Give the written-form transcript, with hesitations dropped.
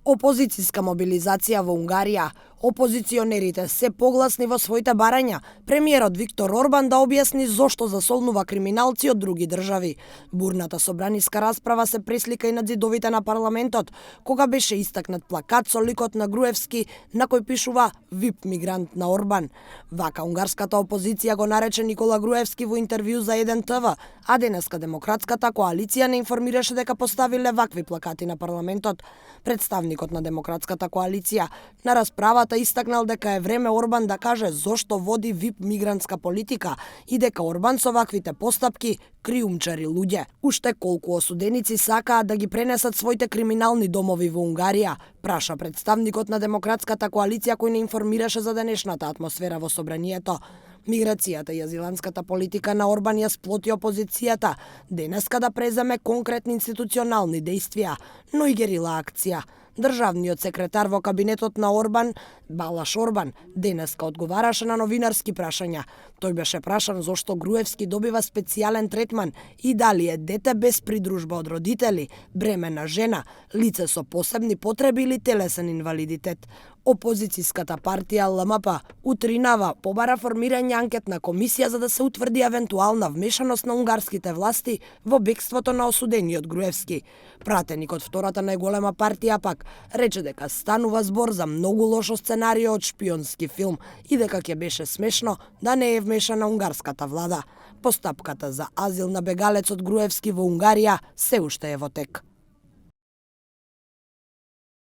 Опозицијска мобилизација во Унгарија. Опозиционерите се погласни во своите барања. Премиерот Виктор Орбан да објасни зошто засолнува криминалци од други држави. Бурната собраниска расправа се преслика и над зидовите на парламентот, кога беше истакнат плакат со ликот на Груевски, на кој пишува «ВИП мигрант на Орбан». Вака унгарската опозиција го нарече Никола Груевски во интервју за 1 ТВ, а денеска Демократската коалиција не информираше дека поставиле вакви плакати на парламентот. Представникот на Демократската коалиција на расправата истакнал дека е време Орбан да каже зошто води ВИП мигрантска политика и дека Орбан со ваквите постапки криумчари луѓе. Уште колку осуденици сакаат да ги пренесат своите криминални домови во Унгарија, праша представникот на Демократската коалиција кој не информираше за денешната атмосфера во собранието. Миграцијата и азиланската политика на Орбан ја сплоти опозицијата денеска да преземе конкретни институционални действија, но и герила акција. Државниот секретар во кабинетот на Орбан, Балаш Орбан, денеска одговараше на новинарски прашања. Тој беше прашан зошто Груевски добива специјален третман и дали е дете без придружба од родители, бремена жена, лице со посебни потреби или телесен инвалидитет. Опозицијската партија ЛМП утринава побара формирање анкетна комисија за да се утврди евентуална вмешаност на унгарските власти во бегството на осудениот Груевски. Пратеник од втората најголема партија пак рече дека станува збор за многу лошо сценарио од шпионски филм и дека ќе беше смешно да не е вмешана унгарската влада. Постапката за азил на бегалецот Груевски во Унгарија се уште е во тек.